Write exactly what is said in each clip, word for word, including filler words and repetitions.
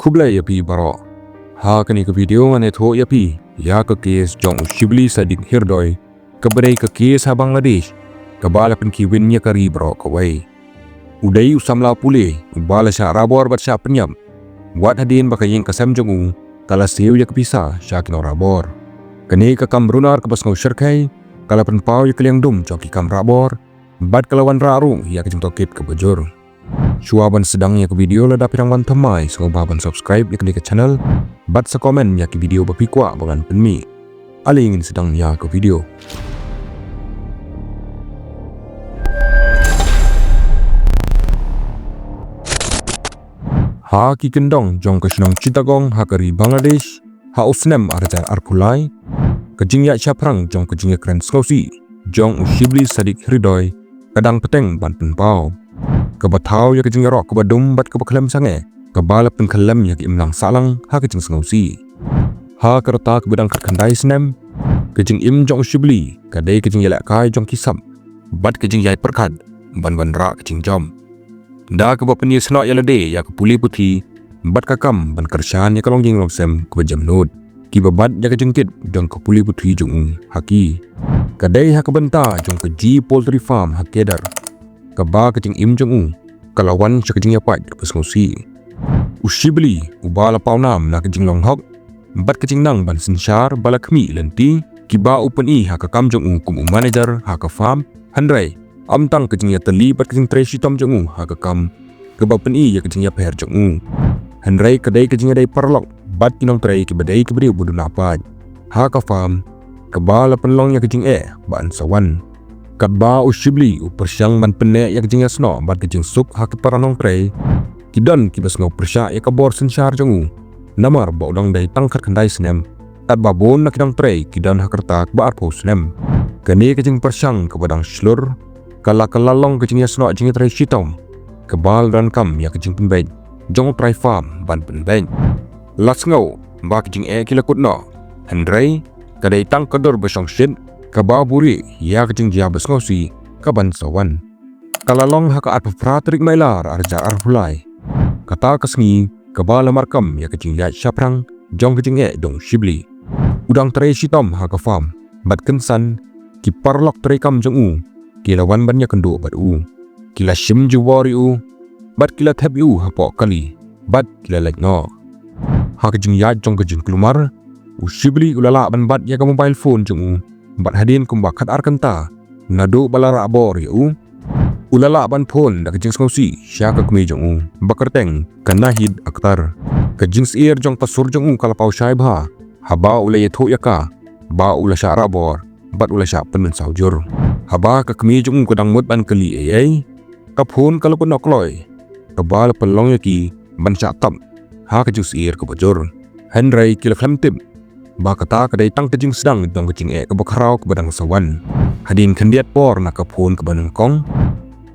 Khublei ïa phi baroh. Ha kane ka video ngan ïathuh ïa phi ïa ka case jong u Shibli Sadiq Hridoy, kaba dei ka case ha Bangladesh, kaba la pynkhih win ïa ka ri baroh kawei. U dei u samla pule uba la shah rabor bad shah pynïap, wat hadien ba ka ïing ka sem jong u ka la siew ïa ka pisa sha ki nongrabor. Kane ka kam runar kaba sngew shyrkhei ka la pynpaw ïa ka liang dum jong ki kam rabor bad ka la wanrah ruh ïa ka jingtohkit kaba jur. Shuwa ban sdang ïa ka video, lada phi dang wan thymmai, sngewbha ban subscribe ïa kane ka channel bad sa comment ïa ki video ba phi kwah ba ngan pynmih. Ale ngin sdang ïa ka video. Ha ki kyndong jong ka shnong Chittagong ha ka ri Bangladesh, ha u snem ar hajar arphew lai, ka jingïaid shaphrang jong ka jingïakren sngewsih jong u Shibli Sadiq Hridoy ka dang bteng ban pynpaw, kaba thaw ïa ka jingïaroh kaba dum bad kaba khlem sangeh, kaba la pynkhyllem ïa ka imlang sahlang ha ka jingsngewsih. Ha ka rta kaba dang khatkhyndai snem, ka jingim jong u Shibli ka dei ka jingïalehkai jong ki sap bad ka jingïaid pyrkhat ban wanrah ka jingjop, da kaba pynïasnoh ïa lade ïa ka pule puthi bad ka kam ban kyrshan ïa ka longïing longsem kaba jemnud, kiba bat ïa ka jingkit jong ka pule puthi jong u ha ki. Ka dei ha ka bynta jong ka G Poultry Farm ha Khedar, kaba ka jingim jong u ka la wan sha ka jingïapait kaba sngewsih. U Shibli, uba la pawnam na ka jinglong hok bad ka jingnang ban synshar ba la khmih lynti, kiba u pyni ha ka kam jong u kum u manager ha ka farm, hynrei ym tang ka jingïatylli bad ka jingtrei shitom jong u ha ka kam, kaba pyni ïa ka jingïapher jong u, hynrei ka dei ka jingïadei paralok bad ki nongtrei kiba dei ki briew ba duna paid ha ka farm, kaba la pynlong ïa ka jingeh ba yn sa wan. Katba u Shibli u pyrshang ban pynneh ïa ka jingïasnoh bad ka jingsuk ha ki para nongtrei, ki don kiba sngew pyrshah ïa ka bor synshar jong u, namar ba u dang dei tang khatkhyndai snem, katba bun na ki nongtrei ki don ha ka rta kaba arphew snem. Kane ka jingpyrshang kaba dang shlur ka la kylla long ka jingïasnoh jingïatrei shitom, kaba la donkam ïa ka jingpynbeit jong u trai farm ban pynbeit. La sngew ba ka jingeh ki la kut noh, hynrei ka dei tang ka dur ba shongshit kaba buhrieh ïa ka jingjia ba sngewsih kaban sa wan. Ka la long ha ka arphew phra tarik Mailar ar hajar arphew lai, kata ka sngi kaba la markam ïa ka jingïaid shaphrang jong ka jingeh jong u Shibli. U dang trei shitom ha ka farm bad kynsan ki paralok treikam jong u ki la wan ban ïakynduh bad u, ki la shim jubor ïa u bad ki la thep ïa u hapoh kali bad ki la leit noh. Ha ka jingïaid jong ka jingkulmar, u Shibli u la lah ban bat ïa ka mobile phone jong u bad hadien kumba khatar kynta naduh ba la rah bor ïa u, u la lah ban phone da ka jingsngewsih sha ka kmie jong u ba kyrteng ka Nahid Akhtar. Ka jingsyier jong ka sur jong u ka la paw shai bha haba u la ïathuh ïa ka ba u la shah rah bor bad u la shah pynmynsaw jur. Haba ka kmie jong u ka dang mut ban kylli ei ei, ka phone ka la kut noh kloi, kaba la pynlong ïa ki ban shah tap ha ka jingsyier kaba jur. Hynrei ki la khlem tip ba kata ka dei tang ka jingsdang jong ka jingeh kaba khraw kaba dang sa wan. Hadien khyndiat por na ka phone kaba nyngkong,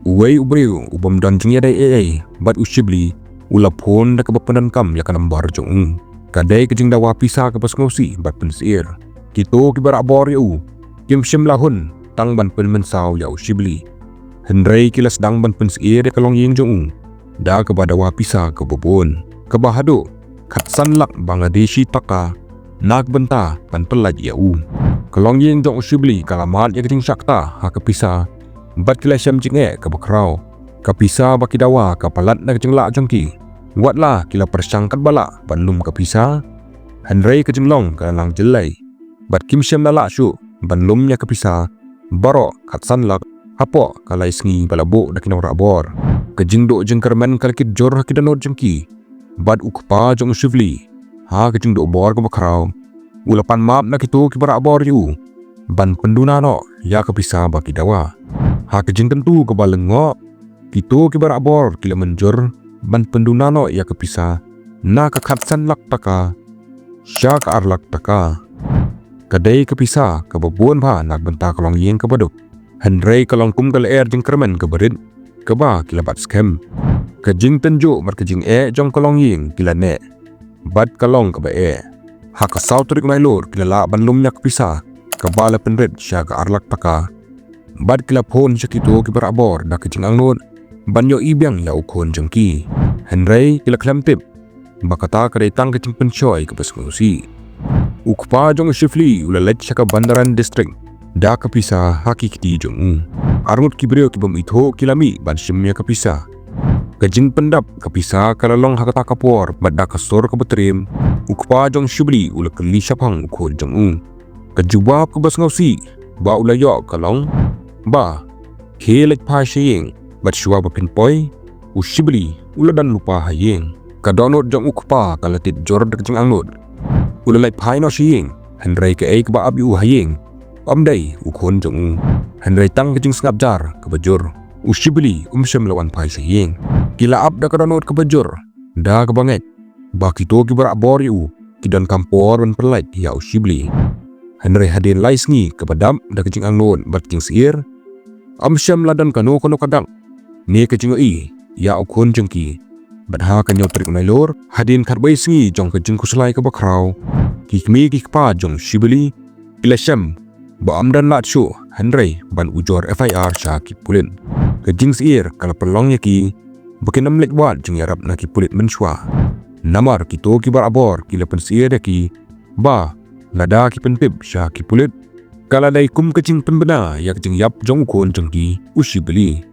uwei u briew u bym don jingïadei ei ei bad u Shibli u la phone da kaba pyndonkam ïa ka nambar jong u. Ka dei ka jingdawa pisa kaba sngewsih bad pynsyier. Kito kiba rah bor ïa u kim shym la hun tang ban pynmynsaw ïa u Shibli, hynrei ki la sdang ban pynsyier ïa ka longïing jong u da kaba dawa pisa kaba bun, kaba haduh khatsan lak Bangladeshi taka na ka bynta ban pyllait ïa u. Ka longïing jong u Shibli ka la mad ïa ka jingshah kata ha ka pisa bad ki la shem jingeh kaba khraw. Ka pisa ba ki dawa ka palat na ka jinglah jong ki. Wat la ki la pyrshang katba lah ban lum ka pisa, hynrei ka jinglong ka la nang jyllei bad kim shym la lah shuh ban lum ïa ka pisa baroh khatsan lak hapoh ka lai sngi ba la buh da ki nongrah bor. Ka jingduh jingkyrmen ka la kit jur ha ki dohnud jong ki bad u kpa jong u Shibli, ha ka jingduh bor kaba khraw, u la pan map na kito kiba rah bor ïa u ban pynduna noh ïa ka pisa ba ki dawa. Ha ka jingkyntu kaba lyngngoh, kito kiba rah bor ki la mynjur ban pynduna noh ïa ka pisa na ka khatsan lak taka sha ka ar lak taka. Ka dei ka pisa kaba bun bha na ka bynta ka longïing kaba duk, hynrei ka long kum ka lyer jingkyrmen kaba rit kaba ki la bat skhem. Ka jingtynjuh bad ka jingeh jong ka longïing ki la neh bad ka long kaba eh. Ha ka saw tarik Nailur ki la lah ban lum ïa ka pisa kaba la pynrit sha ka ar lak taka bad ki la phone sha kito kiba rah bor da ka jingangnud ban ïohi biang ïa u khun jong ki, hynrei ki la khlem tip ba kata ka dei tang ka jingpynshoi kaba sngewsih. U kpa jong u Shibli u la leit sha ka Bandaran District da ka pisa ha ki kti jong u. Arngut ki briew ki bym ithuh ki la mih ban shim ïa ka pisa. Ka jingpyndap ka pisa ka la long ha kata ka por, bad da ka sur kaba triem, u kpa jong u Shibli u la kylli shaphang u khun jong u. Ka jubab kaba sngewsih ba u la ïoh ka long ba, khie leit phai sha ïing, bad shuwa ba phin poi, u Shibli u la don lypa ha ïing. Ka dohnud jong u kpa ka la tied jur da ka jingangnud. U la leit phai noh sha ïing, hynrei kaei kaba ap ïa u ha ïing ym dei u khun jong u, hynrei tang ka jingsngap jar kaba jur. U Shibli um shym la wan phai sha ïing. Ki la ap da ka dohnud kaba jur, da kaba ngeit ba kito kiba rah bor ïa u ki donkam por ban pynlait ïa u Shibli. Hynrei hadien lai sngi kaba dap da ka jingangnud bad ka jingsyier, ym shym la don kano kano ka dak ne ka jingïohi ïa u khun jong ki. Bad ha ka hynñiew tarik u Nailur, hadien khatwei sngi jong ka jingkhuslai kaba khraw, ki kmie ki kpa jong u Shibli ki la shem ba ym don lad shuh, hynrei ban ujor F I R sha ki pulit. Ka jingsyier ka la pynlong ïa ki ba kin ym leit wad jingïarap na ki pulit mynshuwa. Namar kito kiba rah bor ki la pynsyier ïa ki ba lada ki pyntip sha ki pulit, ka la dei kum ka jingpynbna ïa ka jingïap jong u khun jong ki u Shibli.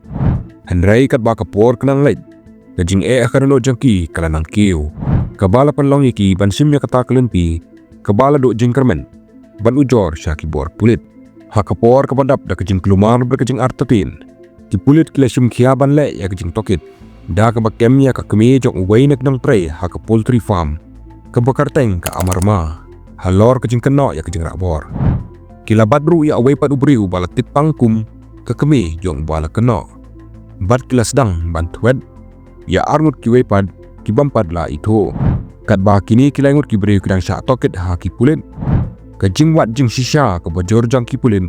Hynrei katba ka por ka nang leit, ka jingeh ha ka dohnud jong ki ka la nang kiew, kaba la pynlong ïa ki ban shim ïa kata ka lynti kaba la duh jingkyrmen ban ujor sha ki bor pulit. Ha ka por kaba dap da ka jingkulmar bad ka jingartatien, ki pulit ki la shim khia ban leh ïa ka jingtohkit da kaba kem ïa ka kmie jong uwei na ki nongtrei ha ka poultry farm kaba kyrteng ka Amarma, halor ka jingkynnoh ïa ka jingrah bor. Ki la bat ruh ïa uwei pat u briew ba la tip tang kum ka kmie jong uba la kynnoh, bad ki la sdang ban thwet ïa arngut kiwei pat ki bym pat la ithuh. Katba kine ki laingut ki briew ki dang shah tohkit ha ki pulit, ka jingwad jingshisha kaba jur jong ki pulit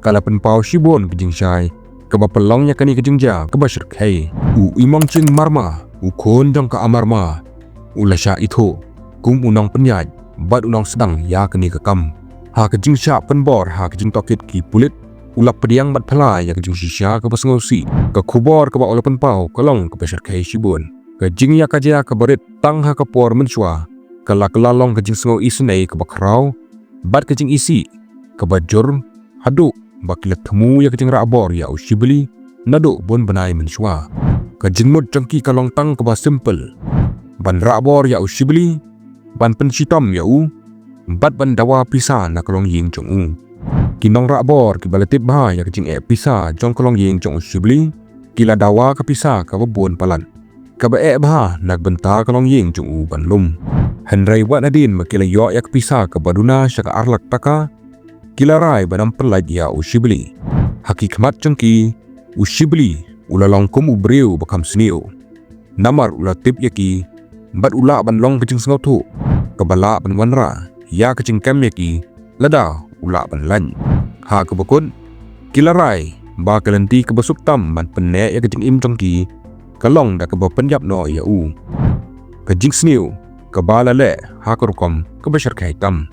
ka la pynpaw shibun ka jingshai kaba pynlong ïa kane ka jingjia kaba shyrkhei. U Umongching Marma, u khun jong ka Amarma, u la shah ithuh kum u nongpynïaid bad u nongsdang ïa kane ka kam. Ha ka jingshah pynbor ha ka jingtohkit ki pulit, u la pdiang bad phylla ïa ka jingshisha kaba sngewsih. Ka khubor kaba u la pynpaw ka long kaba shyrkhei shibun. Ka jingïakajia kaba rit tang ha ka por mynshuwa ka la kylla long ka jingsngew isynei kaba khraw bad ka jingisih kaba jur, haduh ba ki la thmu ïa ka jingrah bor ïa u Shibli naduh bun bnai mynshuwa. Ka jingmut jong ki ka long tang kaba simple: ban rah bor ïa u Shibli, ban pynshitom ïa u, bad ban dawa pisa na ka longïing jong u. Ki nongrah bor kiba la tip bha ïa ka jingeh pisa jong ka longïing jong u Shibli ki la dawa ka pisa kaba bun palat, kaba eh bha na ka bynta ka longïing jong u ban lum. Hynrei wat hadien ba ki la ïoh ïa ka pisa kaba duna sha ka ar lak taka, ki la rai ban ym pynlait ïa u Shibli. Ha ki khmat jong ki, u Shibli u la long kum u briew ba kham sniew, namar u la tip ïa ki bad u lah ban long ka jingsngewthuh kaba lah ban wanrah ïa ka jingkem ïa ki lada u lah ban lait. Ha kaba kut, ki la rai ba ka lynti kaba suk tam ban pynneh ïa ka jingim jong ki ka long da kaba pynïap noh ïa u. Ka jingsniew kaba la leh ha ka rukom kaba shyrkhei tam.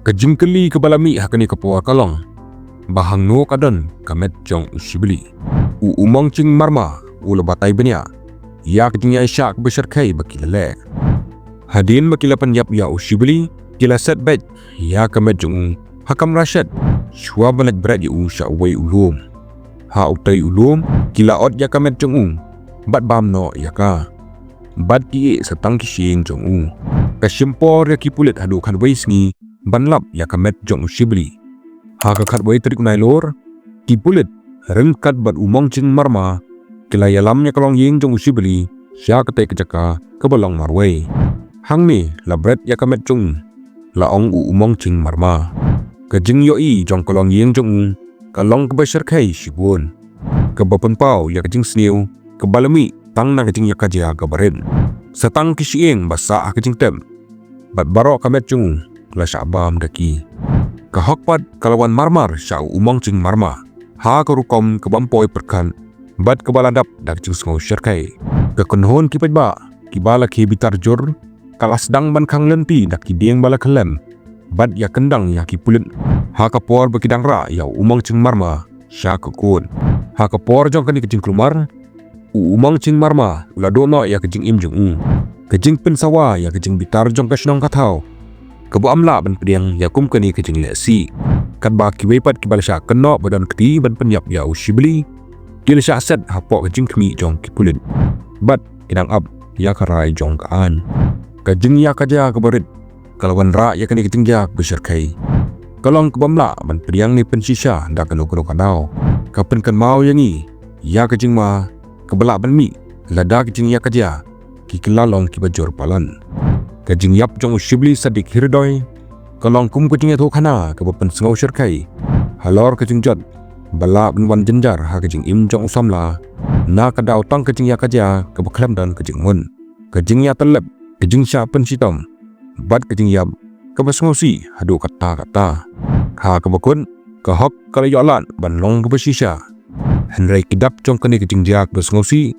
Ka jingkylli kaba la mih ha kane ka por ka long ba hangno ka don ka met jong u Shibli. U Umongching Marma u la batai bniah ïa ka jingïaishah kaba shyrkhei ba ki la leh. Hadien ba ki la pynïap ïa u Shibli, ki la set beit ïa ka met jong u ha kamra shet shuwa ban leit bret ïa u sha uwei u lum. Ha utei u lum, ki la ot ïa ka met jong u bad bam noh ïa ka, bad ki ïeh sa tang ki shyieng jong u. Ka shim por ïa ki pulit haduh khatwei sngi ban lap ïa ka met jong u Shibli. Ha ka khatwei tarik u Nailur, ki pulit ryngkat bad u Umongching Marma ki la ïalam ïa ka longïing jong u Shibli sha katei ka jaka kaba long marwei. Hangne la bret ïa ka met jong u, la ong u Umongching Marma. Ka jingïohi jong ka longïing jong u ka long kaba shyrkhei shibun, kaba pynpaw ïa ka jingsniew kaba la mih tang na ka jingïakajia kaba rit. Sa tang ki shyieng ba sah ha ka jingtep, bad baroh ka met jong u la shah bam da ki. Ka hok pat ka la wan marmar sha u Umongching Marma ha ka rukom ka bym poi pyrkhat bad kaba la dap da ka jingsngew shyrkhei. Ka kynhun ki paidbah kiba la khie bitar jur ka la sdang ban khang lynti da ki dieng ba la khyllem bad ïa kyndang ïa ki pulit ha ka por ba ki dang rah ïa u Umongching Marma sha ka kot. Ha ka por jong kane ka jingkulmar, u Umongching Marma u la duh noh ïa ka jingim jong u. Ka jingpynsawa ïa ka jingbitar jong ka shnong ka thaw kaba ym lah ban pdiang ïa kum kane ka jinglehsih. Katba kiwei pat kiba la shah kynnoh ba don kti ban pynïap ïa u shibli, ki la shah set hapoh ka jingkhmih jong ki pulit bad ki dang ap ïa ka rai jong ka aiñ. Ka jingïakajia kaba rit ka la wanrah ïa kane ka jingjia kaba shyrkhei. Ka long kaba ym lah ban pdiang ne pynshisha da kano kano ka daw. Ka pynkynmaw ïa ngi ïa ka jingma kaba lah ban mih lada ka jingïakajia ki kylla long kiba jur palat. Ka jingïap jong u shibli Sadiq Hridoy ka long kum ka jingïathuhkhana kaba pynsngew shyrkhei halor ka jingjot ba lah ban wan jynjar ha ka jingim jong u samla na ka daw tang ka jingïakajia kaba khlem don ka jingmut, ka jingïatylep, ka jingshah pynshitom bad ka jingïap kaba sngewsih haduh katta katta. Ha kaba kut, ka hok ka la ïoh lad ban long kaba shisha. Hynrei ki dak jong kane ka jingjia kaba sngewsih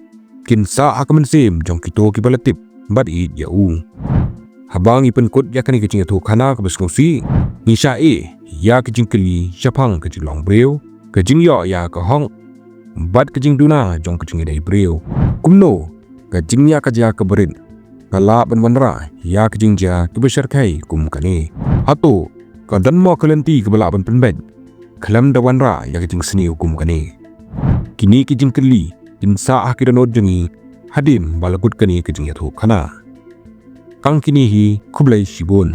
kin sah ha ka mynsiem jong kito kiba la tip bad ïeit ïa u. Haba ngi pynkut ïa kane ka jingïathuhkhana kaba sngewsih, ngi shah ïeh ïa ka jingkylli shaphang ka jinglong briew, ka jingïoh ïa ka hok bad ka jingduna jong ka jingïadei briew. Kumno ka jingïakajia kaba rit ka lah ban wanrah ïa ka jingjia kaba shyrkhei kum kane? Hato ka don mo ka lynti kaba lah ban pynbeit khlem da wanrah ïa ka jingsniew kum kane? Kine ki jingkylli kin sah ha ki dohnud jong ngi hadien ba la kut kane ka jingïathuhkhana. Tang kine hi, khublei shibun.